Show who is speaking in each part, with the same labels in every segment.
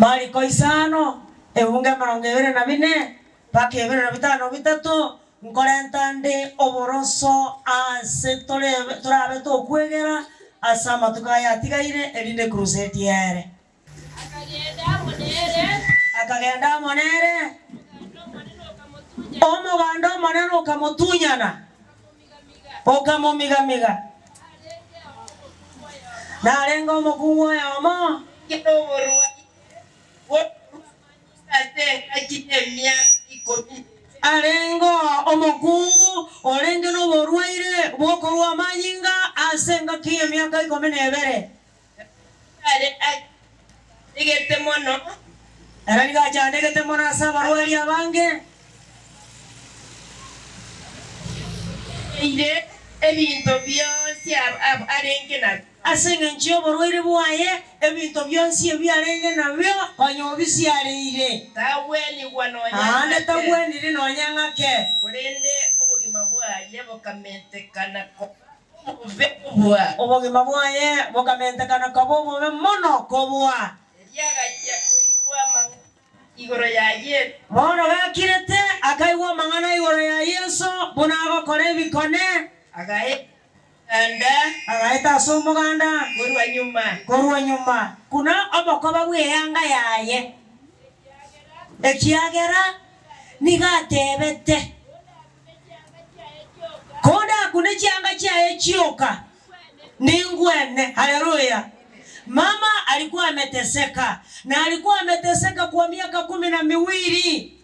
Speaker 1: Mariko isano, ebungo 24 mpaka 25, Nkorenta nde oboroso aase torebe torabe tokwegera ase amatuko aya atigaire, erinde ekruseti ere.
Speaker 2: Akagenda amo nere.
Speaker 1: Akagenda amo nere.
Speaker 2: Omoganda omonene okamotunyana.
Speaker 1: Omoganda omonene okamotunyana, okamomiga-miga. Narenge omokungu oyomo.
Speaker 3: Kera oborwaire bw'okorua amanyinga ase engaki y'emiaka ikomi na ebere.
Speaker 1: Arenge omokungu orenge noborwaire bw'okorua amanyinga ase engaki y'emiaka ikomi na ebere.
Speaker 3: Are achandegete mono.
Speaker 1: Ere nigo achandegete mono ase abarwari abange.
Speaker 3: Eire ebinto bionsi arenge nabio.
Speaker 1: Ase engencho y'oborwaire bwaye, ebinto bionsi ebi arenge nabio konya obisiareire.
Speaker 3: Tagwenigwa nonya
Speaker 1: Aande
Speaker 3: ng'ake.
Speaker 1: tagweniri nonya ng'ake.
Speaker 3: Korende obogima bwaye bokamentekana koba Obobe kobua.
Speaker 1: Obogima bwaye bokamentekana koba obobe mono kobua.
Speaker 3: Erio agachia koigwa amang'ana igoro ya Yeso.
Speaker 1: Bono gakirete, akaigwa amang'ana igoro ya Yeso, buna agokora ebikone.
Speaker 3: Agaeta omoganda.
Speaker 1: Agaeta ase omoganda.
Speaker 3: Korwa nyuma.
Speaker 1: Korwa nyuma. Buna omokoba bw'eanga yaye. Ekiagera nigo atebete. Kondakune chianga chiaye chioka, ningwene. Haleluya! Mama alikuwa ameteseka, na alikuwa ameteseka kwa miaka kumi na miwili.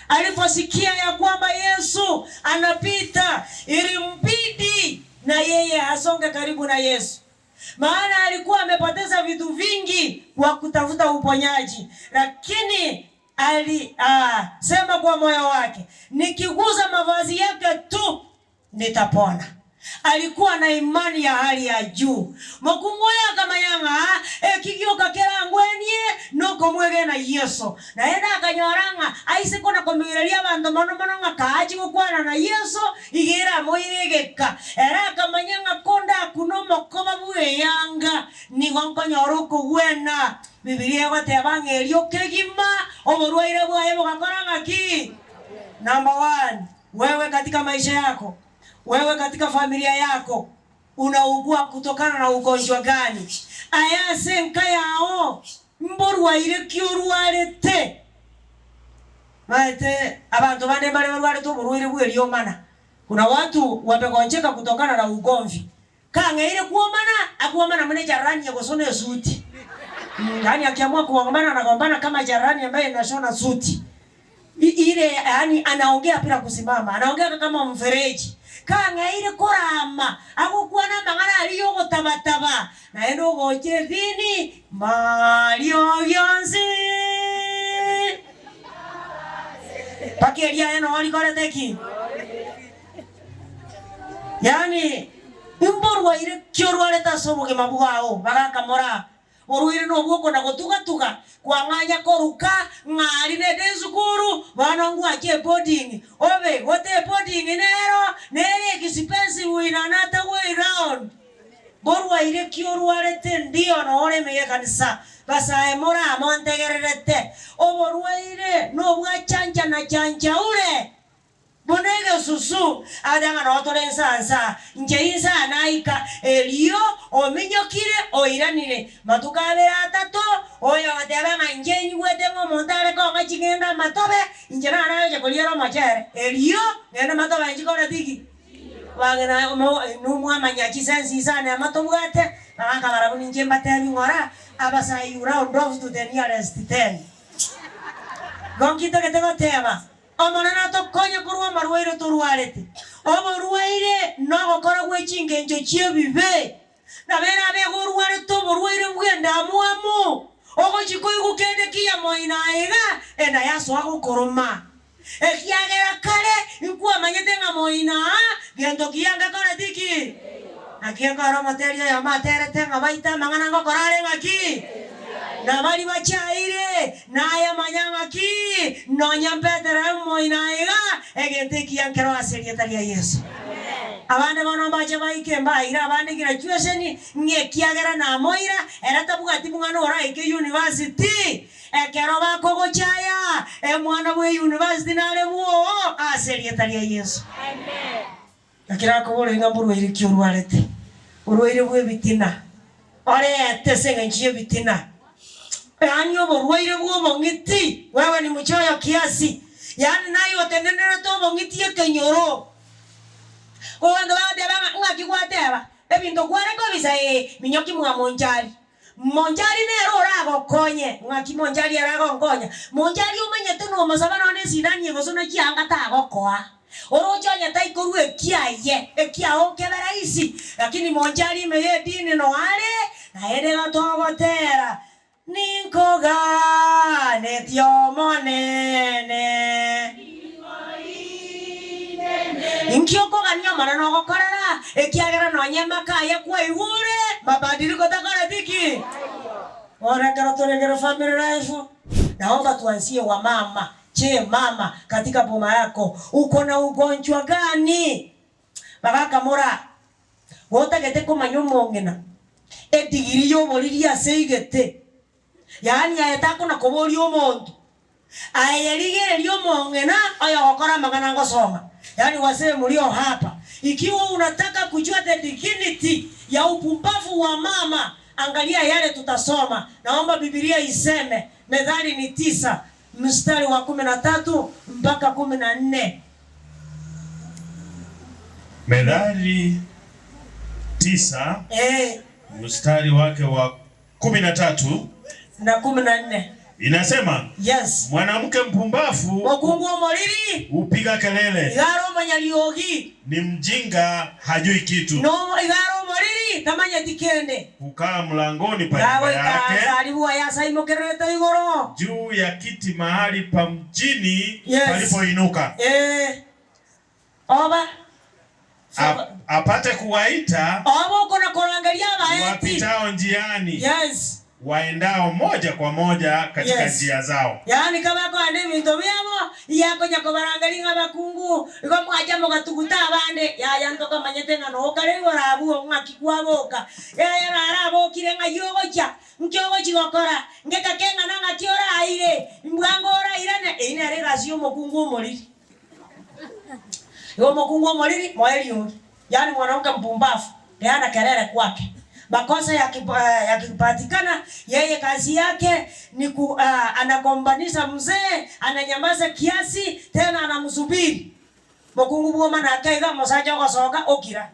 Speaker 1: Aliposikia ya kwamba Yesu anapita, ilimbidi na yeye asonge karibu na Yesu, maana alikuwa amepoteza vitu vingi kwa kutafuta uponyaji, lakini ali ah, sema kwa moyo wake, nikiguza mavazi yake tu nitapona. Alikuwa na imani ya hali ya juu. Mokungu oyo akamanya ng'a ekigioka kerangwenie nokomwegena Yeso. Naende akanyora ng'a aise kona komigereria abanto mono mono ng'a kaachi gokwana na Yeso, iga eramoire egeka. Ere akamanya ng'a kondakune omokoba bw'eyanga, nigo nkonyora okogwena. Bibilia egoteba ng'a erio kegima oborwaire bwaye bogakora ng'aki? Number one, wewe katika maisha yako, wewe katika familia yako unaugua kutokana na ugonjwa gani? Aye ase enka yao mborwaire ki orwarete? Maete abanto bande mbare barwarete oborwaire bw'eriomana. Kuna watu wamegonjeka kutokana na ugomvi. Kang'eire kwomana, akwomana buna echarani egosona esuti. Yaani akiamua kugombana anagombana kama echarani ambaye inashona suti. Ile yaani anaongea bila kusimama, anaongea kama mfereji. Kang'eire korama, agokwana amang'ana aria yogotabataba, naende ogocha edini, mariogi onsi. Mpaka eriaye noo rikorete ki? Yaani, imborwaire ki orwarete ase obogima bwao? Bagakamora, Borwaire nobwo na gotuga-tuga, kwang'anya koruka ng'ari nende esukuru, bono ngwache eboarding. Obe gote eboarding nero nere expensive in another way round. Borwaire ki orwarete ndio nore ime y'ekanisa, basae more amo ntegererete. Oborwaire nobwa chancha na chanchaure. Buna egesusu, agateba ng'a noo tore insa nsa, inche insa naika, erio ominyokire oiranire. Matuko abere atato, oyo agateba ng'a inche nyigwete ng'a omonto are kong'a ching'ende amatobe, inche narache koriera omochere, erio ng'ende matobe nchikore tiki? Bang'ina mo inwe mwamanya chisensi isano emo tobwate, bagaka barabwo ninche mbatebi ng'ora, abasae you round off to the nearest ten. Igo nkitagete goteba. Omonene atokonye korwa amarwaire torwarete. Oborwaire nogokora gwe chingencho chi'ebibe. Nabo erabe igo orwarete oborwaire bw'endamwamu, ogochia koigwa kende kiya moino aiga, enda yasoa gokoroma. Ekiagera kare inkwamanyete ng'a moino aa gento kiya ngekoreti ki? Naki ekero omoteri oyomo aterete ng'a baite amang'ana ngokora are ng'aki? Na baria bachaire, naye manya ng'aki? Nonya Bethlehemu moino aiga, egento ekiya nkero ase erieta ria Yeso. Abande bono mbache baike mbaire abande graduation, ng'a ekiagera namoira, ere tabwati mwana oraike university. Ekero bakogochaya, emwana bwe university nare bwoo ase erieta ria Yeso. Naki nakobora ng'a mborwaire ki orwarete? Borwaire bw'ebitina. Orete ase engencho y'ebitina. Yaani oborwaire bw'obong'iti, wewe ni mchoyo kiasi, yaani naye otenenerete obong'iti ekenyoro. Abanto bagoteba ng'a ng'aki gwateba, ebinto kware kobisa ee, minyoki mwa Monchari. Monchari nere oragokonye, ng'aki Monchari aragonkonya? Monchari omanyete nomosaba nonya esindani egosona chianga tagokoa. Oroche onye taikorua ekiaye, ekiao nkebe rahisi, lakini Monchari ime y'edini noare, naende iga togotera, Ninkoganetie Omonene. Inki okogania Omonene ogokorera? Ekiagera nonya emaka aye kwaigure, mabadiliko takoreti ki? Bono ekero toregere family life, naomba tuanzie wamama, je mama katika boma yako uko na ugonjwa gani? Bagakamora, Gotagete komanya omong'ina, edigiri y'oboriri ase eigete, yaani aye takona koboria omonto, Aye rigereria omong'ina oyogokora amang'ana ngosoma, yaani wazee mlio hapa, ikiwa unataka kujua the dignity ya upumbavu wa mama, angalia yale tutasoma. Naomba Bibilia iseme, Methali ni tisa mstari wa 13 mpaka 14.
Speaker 4: Methali tisa
Speaker 1: Eh,
Speaker 4: mstari wake wa 13
Speaker 1: na 14.
Speaker 4: inasema,
Speaker 1: Yes.
Speaker 4: mwanamke mpumbavu
Speaker 1: Mokungu omoriri
Speaker 4: hupiga kelele,
Speaker 1: igare omonyariogi
Speaker 4: ni mjinga hajui kitu,
Speaker 1: no igare omoriri tamanyeti kende
Speaker 4: hukaa mlangoni pa nyumba yake,
Speaker 1: gagoikaansa arigwa yasaimokererete igoro
Speaker 4: juu ya kiti mahali pa mjini
Speaker 1: Yes.
Speaker 4: palipoinuka,
Speaker 1: Eh, oba
Speaker 4: apate kuwaita
Speaker 1: oba okona korangeria abaeti
Speaker 4: wapitao njiani,
Speaker 1: yes
Speaker 4: waendao moja kwa moja katika
Speaker 1: Yes.
Speaker 4: njia zao.
Speaker 1: yaani kabakoenda ebinto biabo yakonya kobarangeria ng'a bakungu igo mwacha mogatuguta abande yaya ntokamanyete ng'a nokare igoro abwo ng'aki kwaboka yaya narabokire ng'a yogocha nki ogochi gokora ngeka keng'ana ng'aki oraire mbwango orairane eywo nere egasi ya omokungu omoriri. Igo omokungu omoriri moe riogi yaani mwanamke mpumbavu peana kelele kwake makosa yakipatikana yeye kazi yake ni ku, anagombanisha mzee ananyamaza kiasi tena anamsubiri mokungu bwoma nake iga omosacha ogosoka okira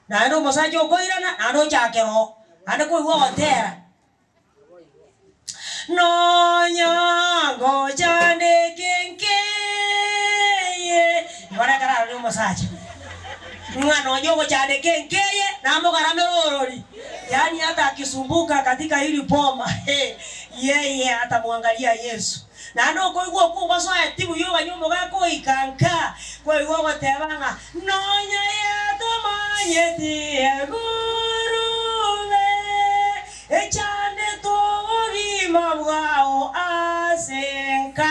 Speaker 1: naende omosacha okoirana naende ochakera oo naende koigwa ogotera nonya ngochandeke nkeye igo nekero arore omosacha ng'a nonya ogochandeka enkeye namogaramere orori yaani hata akisumbuka katika hili boma yeye atamwangalia Yesu naende okoigwa okwo ogosoeti buya oganya omogaka oika nka koigwa ogoteba ng'a nonya yatomanyeti egurube echandete obogima bwao ase nka.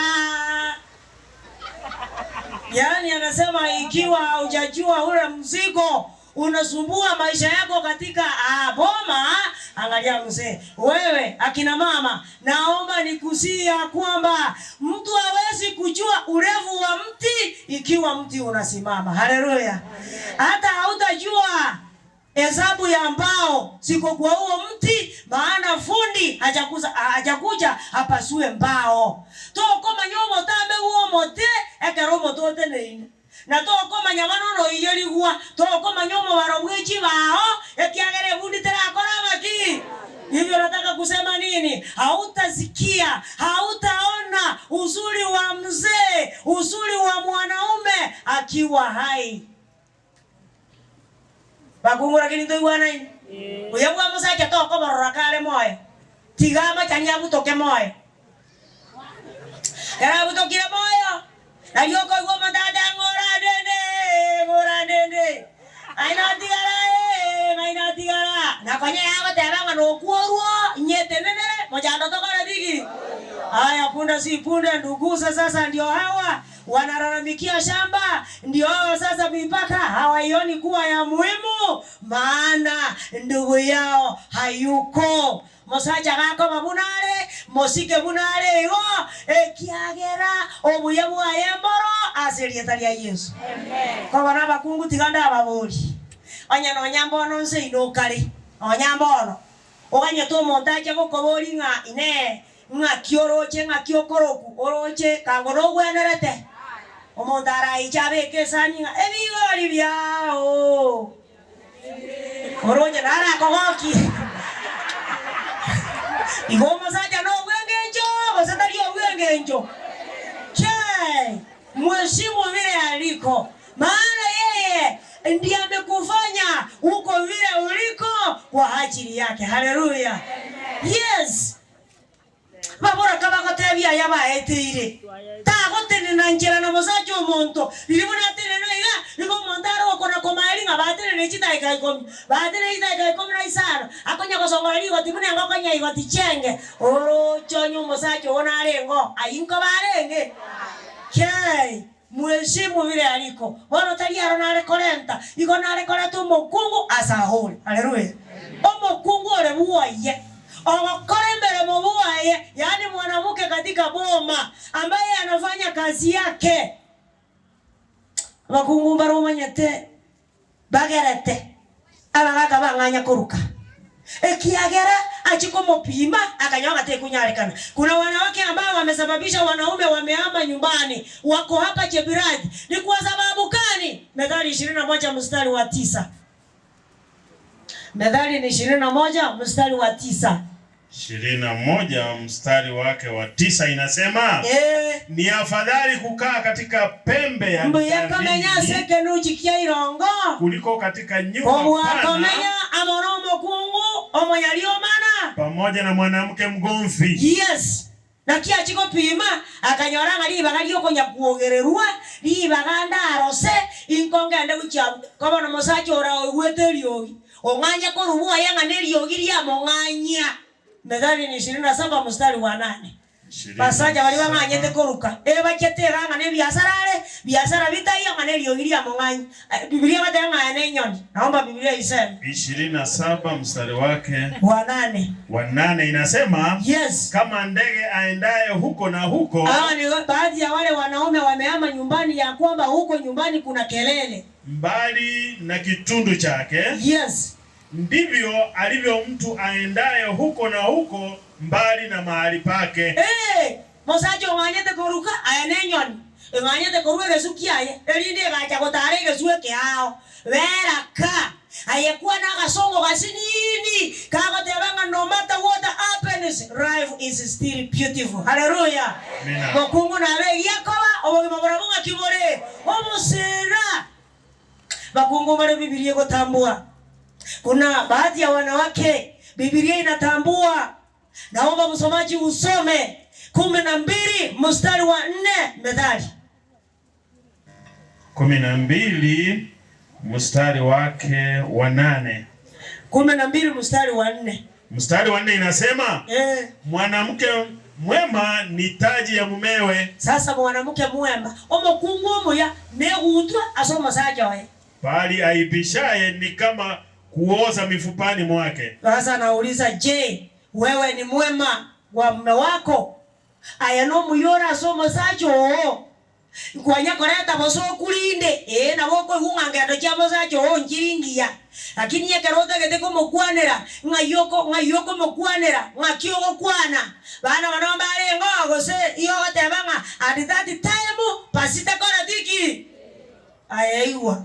Speaker 1: Yaani anasema ikiwa hujajua ule mzigo unasumbua maisha yako katika boma, angalia mzee. Wewe akina mama, naomba nikusihi ya kwamba mtu hawezi kujua urefu wa mti ikiwa mti unasimama. Haleluya! Hata hautajua hesabu ya mbao siko kwa huo mti, maana fundi hajakuja apasue mbao. Tokomanya obotambe bwa omote ekero omote oteneine na tokomanya bono noiyerigwa tokomanya omobaro bwa echibao ekiagera ebundi terakora amaki. Hivyo nataka kusema nini? Hautasikia, hautaona uzuri wa mzee, uzuri wa mwanaume akiwa hai. Bakungu lakini ntoigwanaine oyo bwa mosacha tokoborora kare moyo tiga amachani abutoke moyo kera abutokire moyo nario okoigwa omotata ng'ora ndende ng'ora ndende ainatigara ainatigara nakonya yagoteba ng'a nokworwo nyetenenere. Mochando tokore biki? Aya punda si punde nduguze sasa ndio hawa wanalalamikia shamba, ndio hawa sasa mipaka hawaioni kuwa ya muhimu, maana ndugu yao hayuko. Mosacha gakoma buna are, mosike buna are igo, ekiagera obuya bwaye mboro ase erieta ria Yeso. Koba nabakungu tiga ndababorie, onye nonya mbono nse inwe okare, nonya mbono, oganyete omonto ache gokoboria ng'a Inee, ng'aki oroche, ng'aki okoroku oroche, kango nogwenerete? Omonto araiche abeke esani ng'a ebigori biao. Oroche narakogokie. Igo omosacha nobw'engencho gose tari obw'engencho? Chee, mheshimu vile aliko, maana yeye ndiye amekufanya uko vile uliko kwa ajili yake. Haleluya! Yes. Baboraka bagotebia aya baeteire, Tagotenena nchera na mosacha omonto. Riria buna atenena iga, nigo omonto are gokona komaeria ng'a batenene chidaeka ikomi, batenene chidaeka ikomi na isano, akonya gosongora rigoti buna engoko nyaigoti chenge. Oroche onye omosacha oo narenge oo, ayio nkoba arenge? Kei, mweshimu bire ariko. Bono tari aro nare korenta, igo nare koreta omokungu ase ahore. Haleluya! Omokungu ore bwoye, ogokora emeremo bwaye, yaani mwanamuke katika boma ambaye anafanya kazi yake. Abakungu mbare omanyete bagerete abagaka bang'anya koruka, ekiagera achia komopima akanyora ng'a tekonyarekana. Kuna wanawake ambao wamesababisha wanaume wamehama nyumbani, wako hapa Chebirati. Ni kwa sababu gani? Methali 21 mstari wa 9. Methali ni 21 mstari wa 9.
Speaker 4: 21 mstari wake wa 9 inasema, ni afadhali kukaa katika pembe ya
Speaker 1: Mbuya komenya ase
Speaker 4: darini
Speaker 1: ekenuchi kia irongo,
Speaker 4: kuliko katika nyumba
Speaker 1: kobua
Speaker 4: pana
Speaker 1: komenya amo nomokungu omonyariomana.
Speaker 4: pamoja na mwanamke mgomvi.
Speaker 1: Yes. Naki achia gopima, akanyora ng'a ribaga ri'okonyakuogererwa, ribaga ndarose, inko ngende gochia abwo. Koba nomosacha ora oigwete eriogi, ong'anye korwa bwoye ng'a neriogi riamong'anyia. Methali ni 27 mstari wa 8. Basacha baria bang'anyete koruka, ebachete iga ng'a nebiasara are, biasara bitaiyo ng'a neriogi riamong'anyia. Bibilia egoteba ng'a aya nenyoni. Naomba Bibilia iseme.
Speaker 4: 27 mstari wake
Speaker 1: Wa 8.
Speaker 4: wa 8 inasema,
Speaker 1: Yes.
Speaker 4: kama ndege aendaye huko na huko
Speaker 1: Hawa ni baadhi ya wale wanaume wamehama nyumbani ya kwamba huko nyumbani kuna kelele.
Speaker 4: mbali na kitundu chake,
Speaker 1: Yes.
Speaker 4: ndivyo alivyo mtu aendaye huko na huko mbali na mahali pake.
Speaker 1: Eh, mosacha ong'anyete koruka aya nenyoni eng'anyete korwa egesu kiaye erinde egacha gotara egesu ekeao bera ka aye kwana agasongo gasinini kagoteba ng'a no matter what happens life is still beautiful. Haleluya.
Speaker 4: Amina.
Speaker 1: Mokungu nabe egiakoba obogima borabwo ng'aki bore obosera. Bakungu bare Bibilia egotambua. Kuna baadhi ya wanawake Bibilia inatambua. Naomba msomaji usome 12 mstari wa 4 Methali.
Speaker 4: 12 mstari wake wa 8.
Speaker 1: 12 mstari wa 4.
Speaker 4: Mstari wa 4 inasema, mwanamke mwema ni taji ya mumewe,
Speaker 1: Sasa mwanamke mwema omokungu omuya negutwa ase omosacha oye.
Speaker 4: bali aibishaye ni kama kuoza mifupani mwake.
Speaker 1: Sasa nauliza, je, wewe ni mwema wa mume wako? Aya nomuya ore ase omosacha oo nkwanya koreta bosa okurinde ee nabo okoigwa ng'a ngendo chia mosacha oo nchiri ngiya lakini ekero otagete komokwanera ng'ai oko ng'ai okomokwanera ng'aki ogokwana bana bono mbarenge oo gose igo ogoteba ng'a at that time pasita kora tiki aye igwa.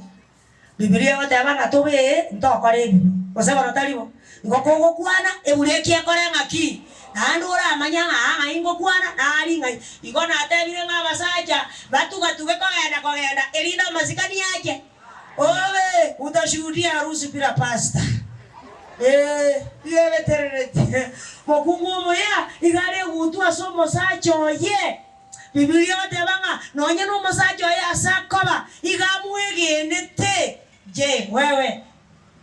Speaker 1: Bibilia egoteba ng'a tobe ee ntokora ebibe gose bono tari bo. Igo kogokwana ebureki ekore ng'aki? Naende oramanye ng'a aa ng'ai ngokwana nari ng'ai. Igo natebire ng'a abasacha batugatuge kogenda kogenda erinde amasikani ache. Obe utashuhudia harusi bila pastor. Ee, igo ebetereretie. Mokungu omuya iga are egutwa ase omosacha oye. Bibilia egoteba ng'a nonye nomosacha oye ase akoba iga amwegenete. Je, wewe?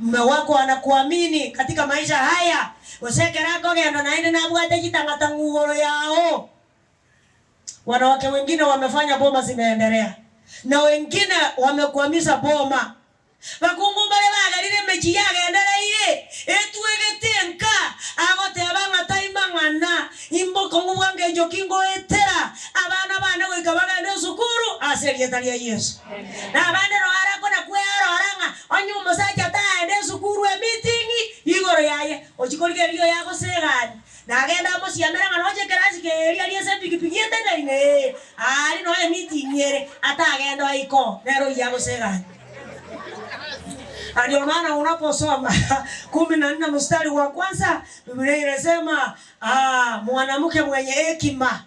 Speaker 1: Mume wako anakuamini katika maisha haya, gose ekero akogenda naende nabwate chitang'atang'u igoro yao. Wanawake wengine wamefanya boma zimeendelea, na wengine wamekwamisha boma. Bakungu mbare bagerire emechie yagendereire, etwegete enka, agoteba ng'a tai mang'ana, imbokong'u bwa ngencho ki ngoetera abana bane goika bagende esukuru ase erieta ria Yeso. Na abande noo arakona kwerora ng'a onye omosacha taenda esukuru emeeting igoro yaye, ochia korigereria oyo agosegani, nagende amosiamere ng'a noche ekerasi keria aria ase epikipiki eteneine ee, aria noo emeeting ere, atagende oiko, nere oyio agosegani. Na ndio maana unaposoma 14 mstari wa kwanza Biblia inasema ah, mwanamke mwenye hekima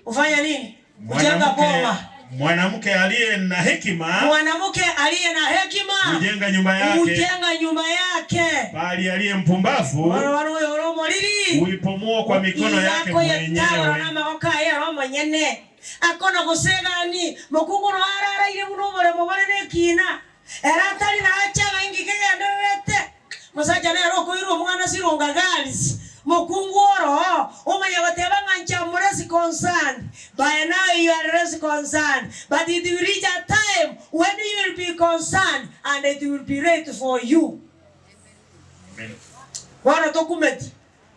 Speaker 1: hufanya nini? Hujenga boma.
Speaker 4: Mwanamke aliye na hekima
Speaker 1: Mwanamke aliye na hekima
Speaker 4: hujenga nyumba yake,
Speaker 1: hujenga nyumba yake.
Speaker 4: bali aliye mpumbavu
Speaker 1: Oro oro oyo oro omoriri
Speaker 4: huipomoa kwa mikono yake
Speaker 1: Iyako yetagora
Speaker 4: mwenyewe.
Speaker 1: namagoko aye oro omonyene akona gosegani mokungu no araraire buna oboremo bore nekina ere atari nache abaingi kegendererete mosacha nere okoirwa omwana Sironga Girls mokungu oro omanya goteba ng'a nche am less concerned by now you are less concerned but it will reach a time when you will be concerned and it will be late for you.
Speaker 4: Amen.
Speaker 1: Bono tokumeti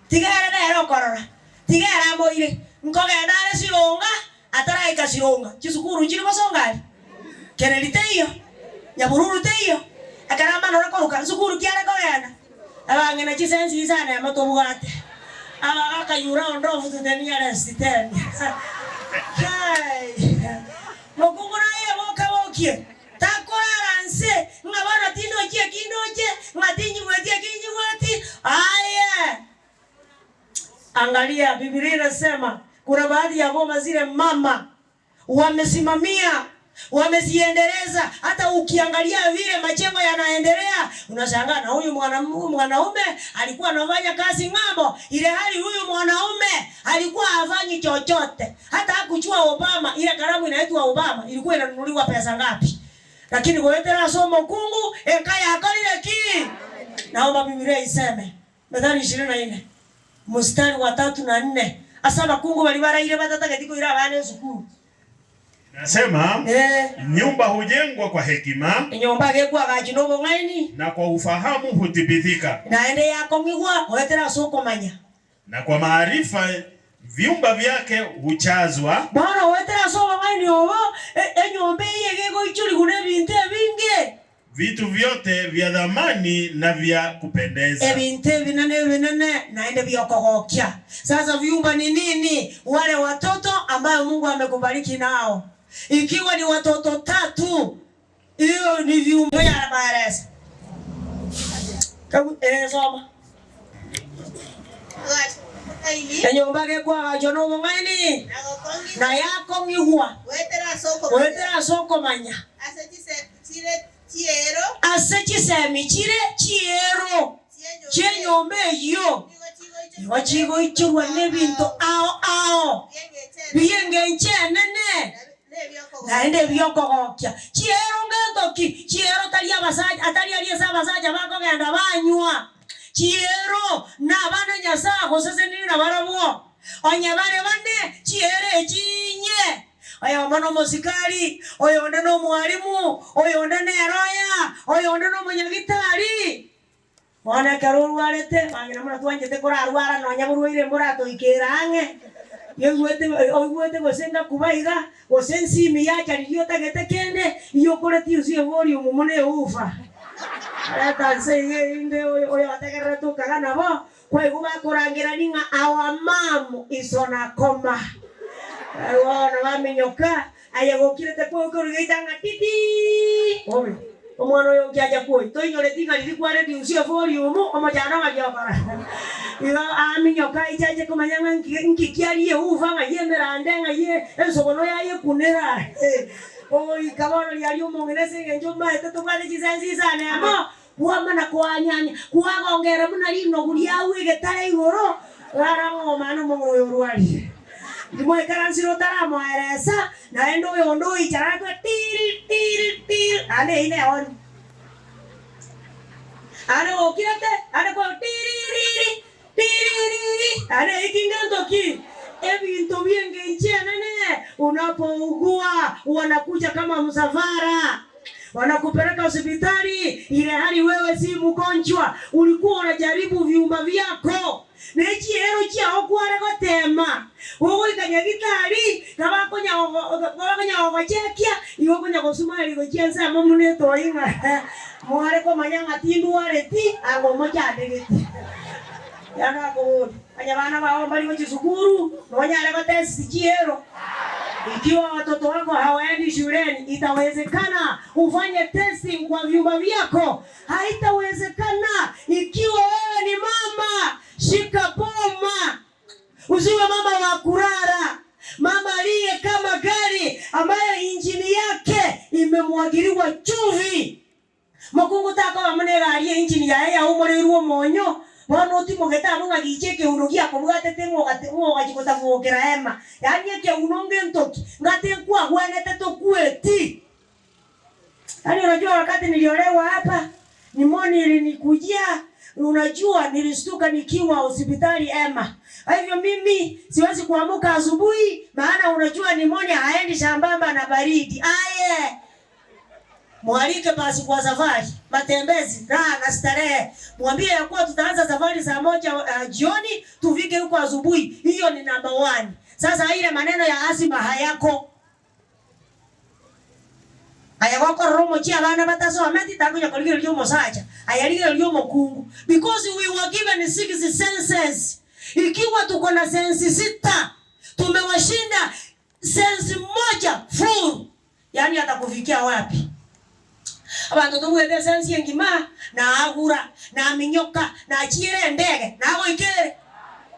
Speaker 1: Tiga ere nere okorora, tiga ere amoire. Nkogenda are Sironga, ataraika Sironga, chisukuru nchiri gosonga aria? Kereri teiyo, Nyabururu teiyo, ekero amanore koruka nsukuru ki are kogenda? Abang'ina chisensi isano emo tobwate, abagaka you round off to the nearest ten. Kai! Mokungu naye boka bokie, takorara nse ng'a bono tindochi eki ndoche, ng'a tinyigweti eki nyigweti, aye! Angalia, Biblia inasema kuna baadhi ya boma zile mama wamesimamia, wameziendeleza. Hata ukiangalia vile majengo yanaendelea unashangaa, na huyu mwanaume alikuwa anafanya kazi ng'ambo, ile hali huyu mwanaume alikuwa hafanyi chochote, hata hakujua Obama, ile kalamu inaitwa Obama ilikuwa inanunuliwa pesa ngapi, lakini goetera ase omokungu enka yakorire ki? Naomba Biblia iseme Methali 24 mstari wa tatu na nne ase abakungu baria baraire batatageti koira abana esukuru.
Speaker 4: Nasema
Speaker 1: Eh,
Speaker 4: nyumba hujengwa kwa hekima
Speaker 1: enyomba gekwagachwa na obong'aini
Speaker 4: na kwa ufahamu huthibitika,
Speaker 1: naende yakong'igwa goetera ase okomanya.
Speaker 4: na kwa maarifa vyumba vyake huchazwa.
Speaker 1: Bono goetera ase obong'aini obo, e- enyomba eye iga egoichorigwa na ebinto ebinge.
Speaker 4: Vitu vyote vya dhamani na vya kupendeza.
Speaker 1: Ebinto ebinene ebinene naende biokogokia. Sasa vyumba ni nini? Wale watoto ambayo Mungu amekubariki nao, ikiwa ni watoto tatu, hiyo ni vyumba. Ya maeleza Kabu- eh, soma enyomba gekwagachwa na obong'aini na yakong'igwa goetera ase okomanya ase chisemi chire chiero chi'enyomba eyio nigo chigoichorwa n'ebinto ao ao bi'engencho enene naende ebi'okogokia. Chiero ngento ki? Chiero tari abasacha atari aria ase abasacha bakogenda banywa. Chiero nabana Nyasae agosesenire nabarabwo. Onye bare bane, chiero echi inye. Oyomo nomosikari, oyonde nomwalimu, oyonde neroya, oyonde nomonyagitari. Bono ekero orwarete, bang'ina buna twanchete korarwara nonya borwaire mboratoikere ang'e, yoigwete oigwete gose ngakuba iga, gose ensimi yacha riria otagete kende, iyokoreti usie evolume buna ewoofer. Reta nse iga erinde oyo oyotegererete okaga nabo, Kwaigwa bakorangerania ng'a our mum is on a coma. Bono baminyoka, aye gokirete kwoka origeita ng'a titi. Obe, omwana oyo nkiacha kwoyia, toinyoreti ng'a riria kwa reduce evolume, omochando ng'aki okora. Igo aminyoka aiche ache komanya ng'a nki nki kiaria ewoofer ng'ai emerande ng'ai ensogono yayekunera. Ogoika bono riaria omong'ina ase eng'encho omaete tobwate chisense isano emo, Kwamana koanyanya, kwagongera buna rinogu riagwa egetare igoro, rara ng'a omana omong'ina oyo orwarire. Timoikaransire otaramoeresa, naende oyonde oichara akwe tiri tiri tiri, naende eyio nehoni. Are gokirete, are ko tiririri, tiririri, are eki ngento ki? Ebinto bi'engencho enene, unapougua wanakuja kama msafara, wanakupeleka hospitali ile hali wewe si mgonjwa, ulikuwa unajaribu vyuma vyako ne chiero chiao kware gotema, gogoika nyagitari kabakonya bakonya gogochekia igo okonya gosmile gochia ensemo buna etoi ng'a mware komanya ng'a tindwareti ango mochandegeti. Yaani akoboria, onye bana bao mbari gochia sukuru, nonyare gotest chiero? Ikiwa watoto wako hawaendi shuleni, itawezekana ufanye testing kwa vyumba vyako? Haitawezekana. Ikiwa wewe ni mama, shika boma, usiwe mama wa kurara, mama aliye kama gari ambayo injini yake imemwagiliwa chumvi. Mokungu takoba buna egari einjini yaye yaumoreirwe omonyo, bono otimogete abwo ng'a gicha ekeuno giakobwatete ng'ogate ng'ogachia gotamwokera ema. Yaani ekeuno ngento ki? Ngate nkwagwenete tokweti. Yaani unajua wakati niliolewa hapa, nimoni ilinikujia, unajua nilistuka nikiwa hospitali Ema. Kwa hivyo mimi siwezi kuamuka asubuhi, maana unajua nimonia haendi sambamba na baridi. Aye. Mwalike basi kwa safari, matembezi, raha na starehe. Mwambie ya kuwa tutaanza safari saa moja jioni tufike huko asubuhi. Hiyo ni number one. Sasa ile maneno ya asima hayako. Aya gokorora omochie abana batasometi takonya korigereria omosacha, aya rigereria omokungu. Because we were given six senses. Ikiwa tuko na sensi sita, tumewashinda sensi moja full. Yaani atakufikia wapi? Abanto tobwate esensi engima, na agura, na minyoka, na chiera endege, na goikere.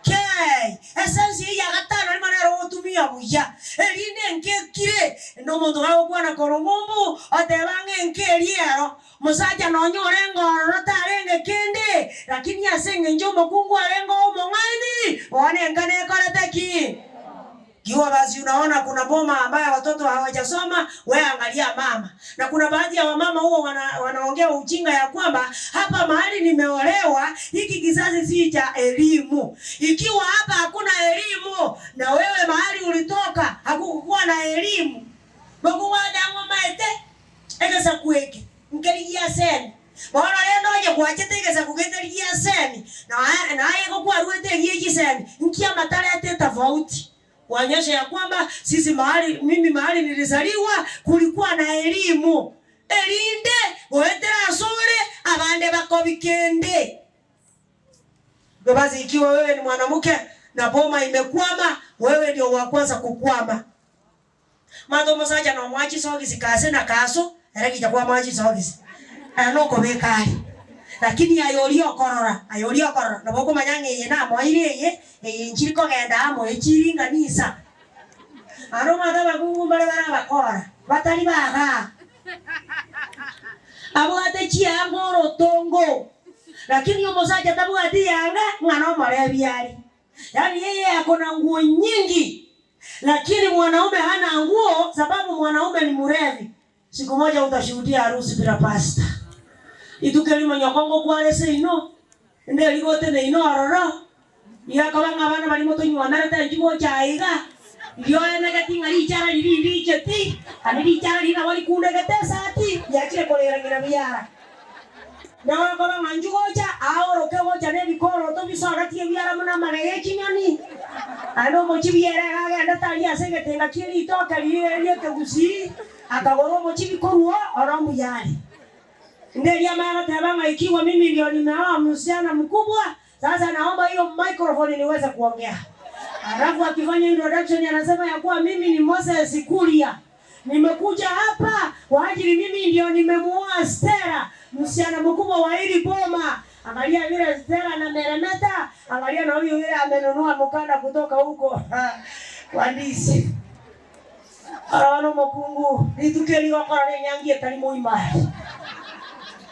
Speaker 1: Kei, esensi eye ya gatano rimo nero ogotumia buya, erinde enkekire, na omonto gagokwana korwa ng'umbu, oteba ng'a enka eria ero, mosacha nonya orenge ororo tarenge kende, lakini ase eng'encho omokungu arenge omong'aini, bono enka nekorete ki? Kiwa basi unaona kuna boma ambayo watoto hawajasoma, we angalia mama. Na kuna baadhi ya wamama huwa wanaongea ujinga ya kwamba hapa mahali nimeolewa hiki kizazi si cha elimu. Ikiwa hapa hakuna elimu na wewe mahali ulitoka hakukuwa na elimu. Bokuwadango maete egesa kueke nkerigia semi. Bono rende onye gwachete egesa kugeterigia semi na naye gokwaruete egie chisemi nkia matarete tofauti kuonyesha ya kwamba sisi mahali mimi mahali nilizaliwa kulikuwa na elimu erinde goetera asore abande bakobikende. Hivyo basi ikiwa wewe ni mwanamke na boma imekwama, wewe ndio wa kwanza kukwama. Mato musacha no mwachi sogisi kase na kaso eregicha kwa mwachi sogisi anoko bekari lakini ayo okorora ayo okorora nabo okomanya ng'a eye namoeire eye eye nchiri kogenda amo echiringanisa aro omwana abakungu mbare bare abakora batari bagaa abwate chianga orotongo lakini omosacha tabwati yanga ng'a nomorebi ari yaani yeye ako na nguo nyingi lakini mwanaume hana nguo sababu mwanaume ni mrevi. Siku moja utashuhudia harusi bila pasta ituke rimo nyokongo kwarese ino ende rigote ne ino ororo iakaba ng'a abana barimo tonyuanarete nchigocha iga rioenegeti ng'a richara riri ndicheti ani richara riri nabo rikundegete esati riachire korera ng'ina biara nagokoba ng'a nchigocha aoroke gocha na ebikoroto bisoretie ebiara buna amagega ya echinyoni aende omochibi ere iga agendete aria ase egetenga kia eritoke riria ria ekegusii akagora omochibi korwa oro mbuya are. Nderia amaya goteba ng'a ikiwa mimi ndio nimeoa msichana mkubwa, sasa naomba hiyo microphone niweze kuongea. Alafu akifanya introduction anasema ya kuwa mimi ni Moses Kuria. Nimekuja hapa kwa ajili mimi ndio nimemuoa Stella, msichana mkubwa wa hili boma. Angalia yule Stella na meremeta, angalia na huyu yule amenunua mkanda kutoka huko kwa ndizi. Arano mokungu, rituke rigokora nenyangi etari moimari.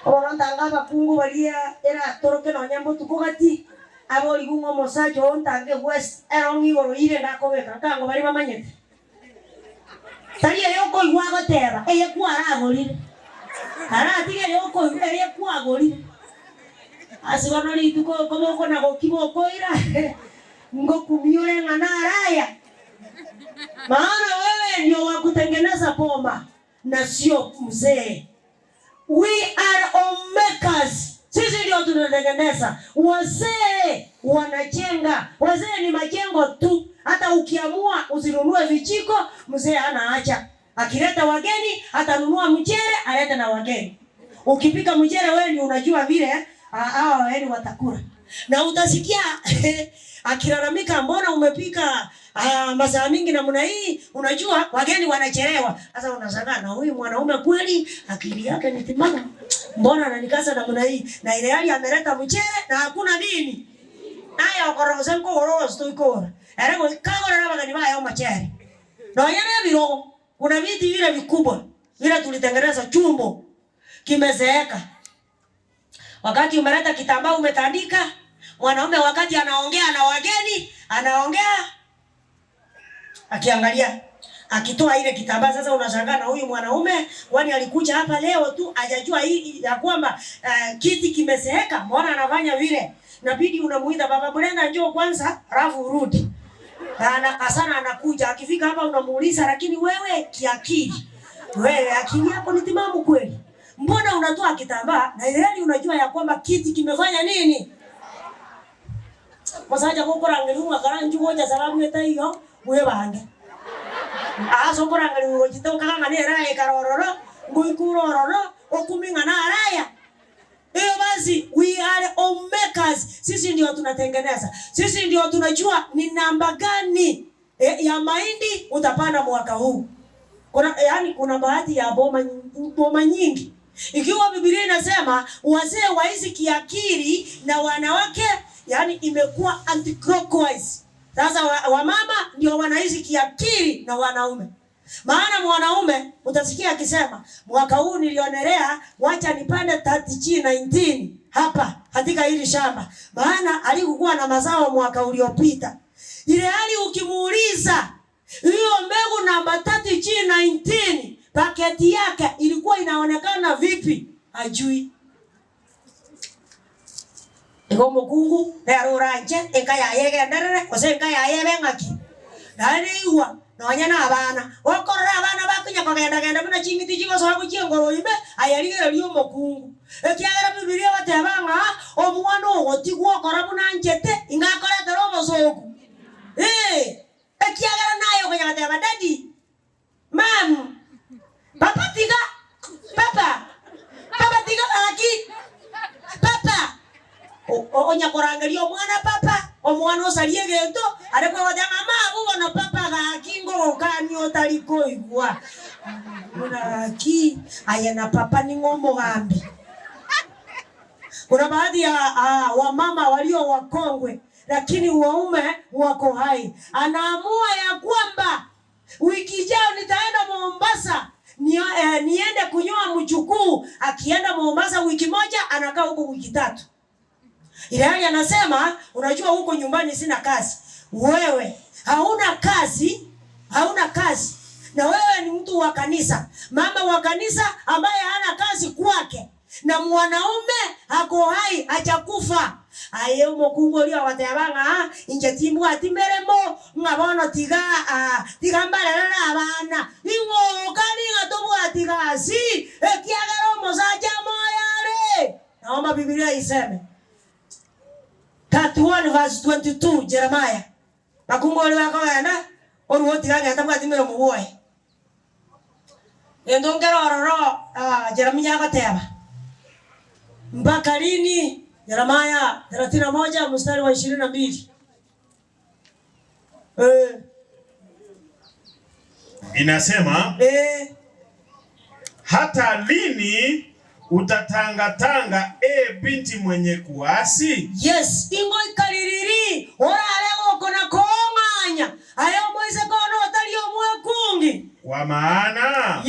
Speaker 1: Obono ntanga abakungu baria eratoroke nonya mbotuko gati aborigu ng'a omosacha oo ntange west erong'i igoro ire nakobeka nkango baria bamanyete. Tari eye okoigwa agoteba, eye kwaragorire. Aratiga eye okoigwa eye kwagorire. Ase bono rituko okoboko na gokima okoira, ngokumia ore ng'a naro aya. Maana wewe ndio wa kutengeneza boma na sio mzee. We are homemakers, sisi ndio tunatengeneza. Wazee wanajenga, wazee ni majengo tu. Hata ukiamua usinunue vijiko, mzee hana haja. Akileta wageni atanunua mchere, alete na wageni. Ukipika mchere wewe ndio unajua vile hao wageni watakula. Na utasikia akilalamika, mbona umepika masaa mingi namna hii? Unajua wageni wanachelewa. Sasa unashangaa na huyu mwanaume kweli akili yake ni timamu, mbona ananikasa namna hii? Na ile hali ameleta mchere na hakuna nini. Naye okorosa nkogorosa toikora. Ere kagora na bageni baye omochere. Nonya na ebirogo kuna viti vile vikubwa vile tulitengeneza chumbo kimezeeka. Wakati umeleta kitambaa umetandika, mwanaume wakati anaongea na wageni, anaongea akiangalia akitoa ile kitambaa. Sasa unashangaa na huyu mwanaume, kwani alikuja hapa leo tu hajajua hii ya kwamba kiti kimezeeka, mbona anafanya vile? Nabidi unamuita baba Brenda, njoo kwanza, alafu urudi. Na anakasana anakuja, akifika hapa unamuuliza, lakini wewe kiakili, wewe akili yako ni timamu kweli? Mbona unatoa kitambaa na ilhali unajua ya kwamba kiti kimefanya nini? Musacha gokorangeri ng'a nchu gocha sababu etaiyo bwebange. Ase okorangeri gochete okaka ng'a nere aekara ororo, ngoikure ororo, okumi ng'a nare aya. Hiyo basi we are homemakers. Sisi ndio tunatengeneza. Sisi ndio tunajua ni namba gani ya mahindi utapanda mwaka huu. Kuna yani kuna baadhi ya boma boma nyingi. Ikiwa Biblia inasema wazee waishi kiakili na wanawake, yani imekuwa anti-clockwise. Sasa wamama ndio wanaishi kiakili na wanaume. Maana mwanaume utasikia akisema mwaka huu nilionelea wacha nipande 30G19 hapa katika hili shamba. Maana alikuwa na mazao mwaka uliopita. Ile hali ukimuuliza hiyo mbegu namba 30G19 paketi yake ilikuwa inaonekana vipi? Hajui. Igo omokungu nere oranche enka yaye egenderere gose enka yaye ebe ng'aki. Naende igwa nonya na abana, okorora abana bakonya kogenda genda buna ching'iti chigosoa gochia engoro ime, aye rigereria omokungu. Ekiagera Bibilia egoteba ng'a omwana ogotigwa okora buna anchete, ing'a akoretera obosoku. Eh, ekiagera naye okonya goteba daddy, mum, papa tiga, papa, papa tiga gaki, papa. Onya korangeria omwana papa, omwana osaria egento, are kogoteba ng'a mama abwo bono papa gaki ngogokania otari koigwa. Buna gaki, aye na papa ning'o omogambi. Kuna baadhi ya wamama walio wakongwe lakini waume wako hai. Anaamua ya kwamba wiki ijayo nitaenda Mombasa niende kunyoa mjukuu. Akienda Mombasa wiki moja, anakaa huko wiki tatu. Ile hali anasema, unajua huko nyumbani sina kazi. Wewe hauna kazi, hauna kazi. Na wewe ni mtu wa kanisa, mama wa kanisa ambaye hana kazi kwake. Na mwanaume ako hai hajakufa. Aye omokungu oria ogoteba ng'a inche timbwati meremo ng'a bono tiga tiga mbarerere abana. Ing'o okani ng'a tobwati gasi ekiagera omosacha moyo are. Naomba Biblia iseme 31 verse 22 Jeremiah. Bakungu ori bakogenda oruo tiga ng'eta bwati meremo bwoye. Ento nkero ororo Jeremiah agoteba mpaka lini? Yeremia 31 mstari wa 22.
Speaker 4: Inasema, hata lini utatangatanga, e binti mwenye kuasi?
Speaker 1: Yes, ingo ikaririri orare goko na kong'anya ayo moise kono otari omwekungi.
Speaker 4: Kwa maana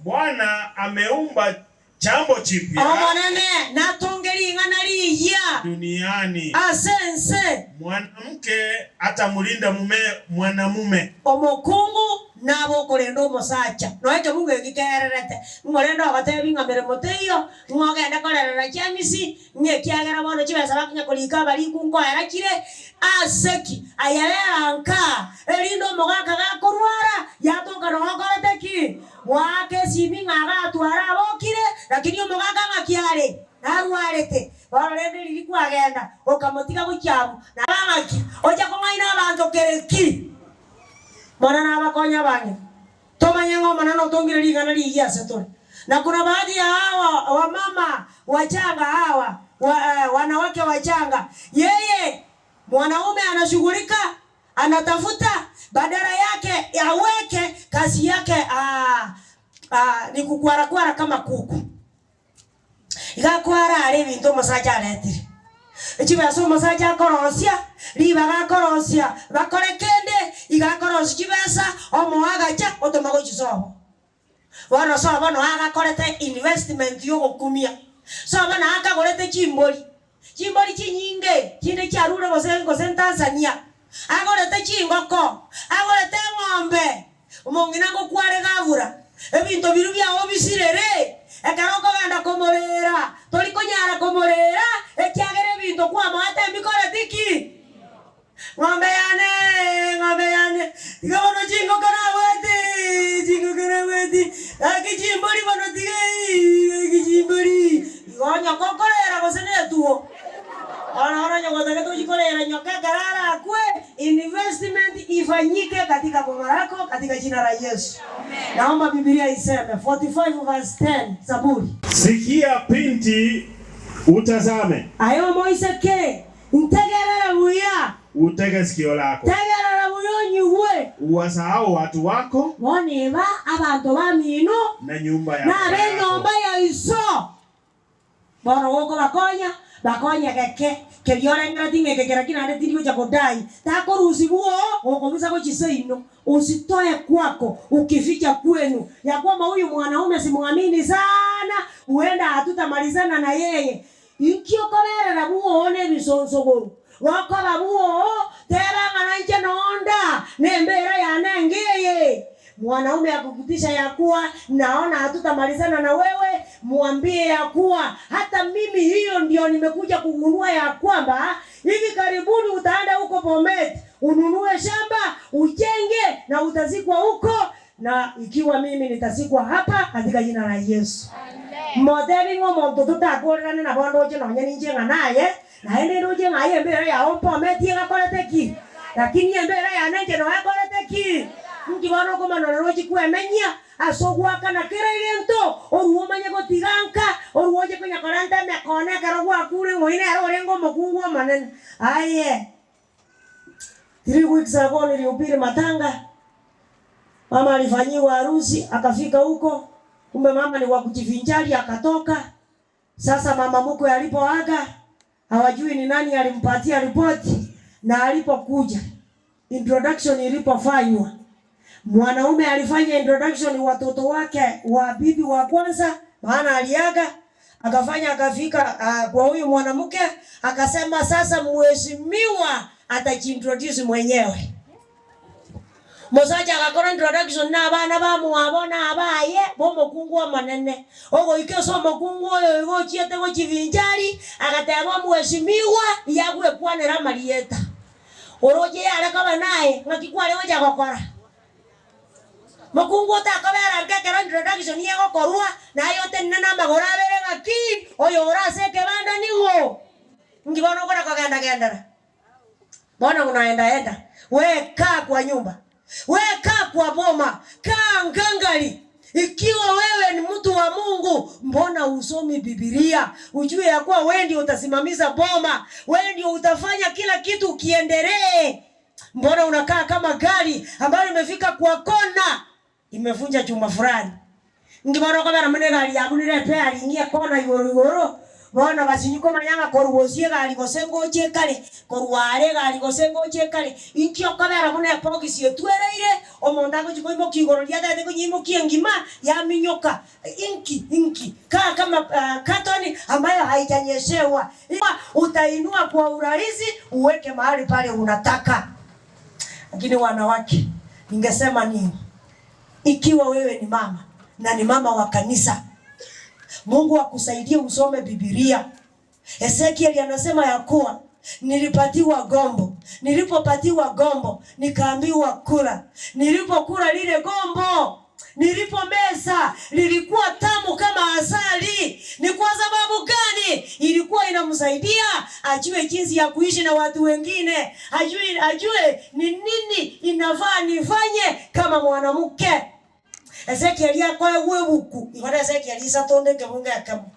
Speaker 4: Bwana ameumba chambo chipya
Speaker 1: Omonene natongeri ing'ana riya
Speaker 4: duniani.
Speaker 1: Asense
Speaker 4: mwanamke atamlinda mume mwanamume.
Speaker 1: Omokungu Nabe okorenda omosacha, nonya ekebungo eki kererete, ng'o rende ogotebi ng'a meremo teiyo, ng'o ogende korerera chiamisi, ng'a ekiagera bono chibesa bakonya korika abariku nkoera chire, ase ki? Aye rera nkaa, erinde omogaka gakorwara, yatoka nonya okorete ki? Goaka esimi ng'a agatware abokire, lakini omogaka ng'aki are? Narwarete. Bono rende riria kwagenda, okamotiga gochia abwo, naba ng'aki? Ocha kong'aina abanto kere ki? Mono nabakonye abange, tomanye ng'a Omonene otongire ring'ana rigiya ase tore. Na kuna baadhi ya hawa wamama wachanga hawa wa, eh, wanawake wachanga, yeye mwanaume anashughulika anatafuta, badala yake aweke kazi yake ah, ah, ni kukwarakwara kama kuku. Iga akwara are ebinto omosacha aretire. Chibesa omosacha akorosia, ribaga akorosia bakore kende, iga akorosia chibesa, omoa agacha otoma gochia sobo. Bono sobo noe agakorete investment yogokumia. Sobo noe akagorete chimbori, chimbori chinyinge, chinde chiarure gose gose Tanzania, agorete chingoko, agorete eng'ombe. Omong'ina ngokware gabura, ebinto biria biao bisirere, ekero okogenda komorera, tori konyara komorera, ekiagera ebinto kwamoete mbikoreti ki? Ng'ombe yane, ng'ombe yane, tiga bono chingoko nabwate, chingoko nabwate, gaki chimbori bono tiga ii, gaki chimbori. Igo nyoka okorera gose netugo. Bono onye gotagete ochie korera nyoka ekero arakwe, investment ifanyike katika boma lako katika jina la Yesu. Naomba Bibilia iseme 45 verse 10 Zaburi.
Speaker 4: Sikia binti, utazame.
Speaker 1: Aye omoiseke, ntegerere buya.
Speaker 4: Utege sikio lako.
Speaker 1: Tegerera buya onyigwe.
Speaker 4: Uwasahau watu wako.
Speaker 1: Bono eba abanto bamino.
Speaker 4: Na nyumba ya
Speaker 1: Na
Speaker 4: baba yako.
Speaker 1: ab'enyomba ya iso. Bono gokobakonya, bakonye geke, keria orengeretie ng'a eke keraki naende tindi gocha kodai, takorusigwa oo, gokobisa gochia seino, usitoe kwako, ukificha kwenu, ya kwamba huyu mwanaume simuamini sana, huenda hatutamalizana na yeye. Inki okoberera bwoo nebisonsogoru? Gokoba bwoo, teba ng'a nainche nonda, nembeera yane enga eye. Mwanaume akukutisha ya kuwa naona hatutamalizana na wewe, mwambie ya kuwa hata mimi hiyo ndio nimekuja kugundua ya kwamba hivi karibuni utaenda huko Bomet ununue shamba ujenge na utazikwa huko, na ikiwa mimi nitazikwa hapa katika jina la Yesu. Motebi ng'a omonto totakorerane nabo ndoche nonye ninche ng'a naye, naende ndoche ng'a aye embera yao Bomet egakorete ki? Lakini embera yane inche noyo ekorete ki? Inki bono okomanorera ochie kwemenyia ase ogoakana kera egento, orue omanye gotiga nka, orue oche konya korenta emekone ekero gwakure ng'oi nere orenge omokungu omonene. Aye! 3 weeks ago nilihubiri matanga, mama alifanyiwa harusi akafika huko, kumbe mama ni wa kujivinjari akatoka. Sasa mama mkwe alipoaga hawajui ni nani alimpatia ripoti, na alipokuja introduction ilipofanywa, mwanaume alifanya introduction watoto wake wa bibi wa kwanza, maana aliaga akafanya akafika kwa huyu mwanamke akasema, sasa mheshimiwa atajiintroduce mwenyewe. Mosacha agakora introduction na abana bamwabo na abaye b'omokungu omonene. Ogoika ase omokungu oyo igo ochiete gochivinchari, agateba omheshimiwa yagwekwanera amarieta. Oroche yare koba naye, ng'aki kware gocha gokora? Mokungu otakobera nka ekero introduction egokorwa, naye otenene namagoro abere ng'aki, oyo ore ase ekebanda nigo. Inki bono okona kogenda gendera? Bono unaenda enda, we kaa kwa nyumba, we kaa kwa boma, kaa ngangari. Ikiwa wewe ni mtu wa Mungu, mbona husomi Bibilia? Ujue ya kuwa wewe ndio utasimamisha boma, wewe ndio utafanya kila kitu kiendelee. Mbona unakaa kama gari ambayo imefika kwa kona, imevunja chuma fulani? Inki bono okobera buna egari yabunire ebearing ekona igoro igoro, bono basinyi komanya ng'a korwa gose egari gose ngocha ekare, korwa are egari gose ngocha ekare, inki okobera buna ebogisi etwereire, omonto agochia koimokia igoro riria atagete konyeimokia engima, yaminyoka. Inki? Inki? Kaa kama katoni ambayo haijanyeshewa, utainua kwa urahisi uweke mahali pale unataka. Lakini wanawake, ningesema nini? Ikiwa wewe ni mama na ni mama wa kanisa, Mungu akusaidie usome Bibilia. Ezekieli anasema ya kuwa nilipatiwa gombo, nilipopatiwa gombo nikaambiwa kula, nilipokula lile gombo nilipomeza lilikuwa tamu kama asali. Ni kwa sababu gani? Ilikuwa inamsaidia ajue jinsi ya kuishi na watu wengine, ajue, ajue ni nini inafaa nifanye kama mwanamke. Ezekieli akoegwa ebuku igoro Ezekieli isatonde ekebungo ekemo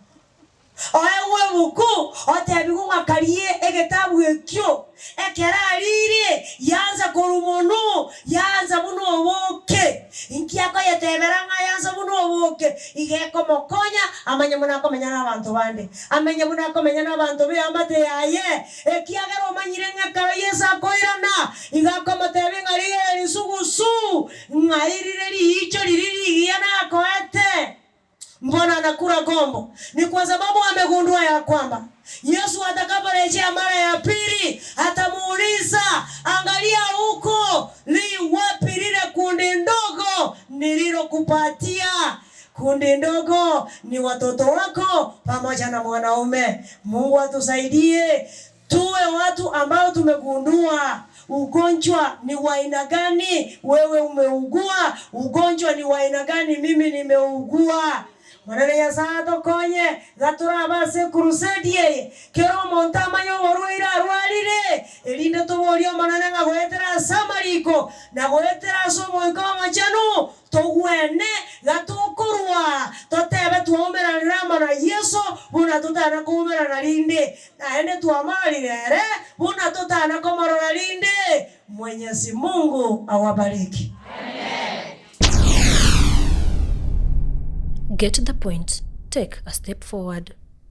Speaker 1: Oegwe ebuku, otebigwe ng'a karie egetabu ekio. Ekero ariire, yansa korwa mono, yansa buna oboke. Inki akoyetebera ng'a yansa buna oboke? Iga ekomokonya amanye buna akomenya nabanto bande, amenye buna akomenya nabanto b'eamate yaye, ekiagera omanyire ng'a ekero Yeso akoirana, iga akomotebia ng'a rigereria risugusu, ng'ai rire riicho riria rigiya nakoete. Mbona anakula gombo? Ni kwa sababu amegundua ya kwamba Yesu atakaporejea mara ya pili atamuuliza, angalia huko, li wapi lile kundi ndogo nililokupatia? Kundi ndogo ni watoto wako pamoja na mwanaume. Mungu atusaidie tuwe watu ambao tumegundua ugonjwa ni wa aina gani, wewe umeugua ugonjwa ni wa aina gani, mimi nimeugua. Monene Nyasae atokonye, gatoraba ase crusade eye, kera omonto amanye oborwaire arwarire, erinde toborie Omonene ng'a goetera ase amariko na goetera ase Omoika Omochenu, Togwene gatokorwa, totebe twaumeranire amo na Yeso buna totana koumerana rinde, naende twamororire ere buna totana komorora rinde. Mwenyezi Mungu awabariki.
Speaker 5: Get the point, take a step forward.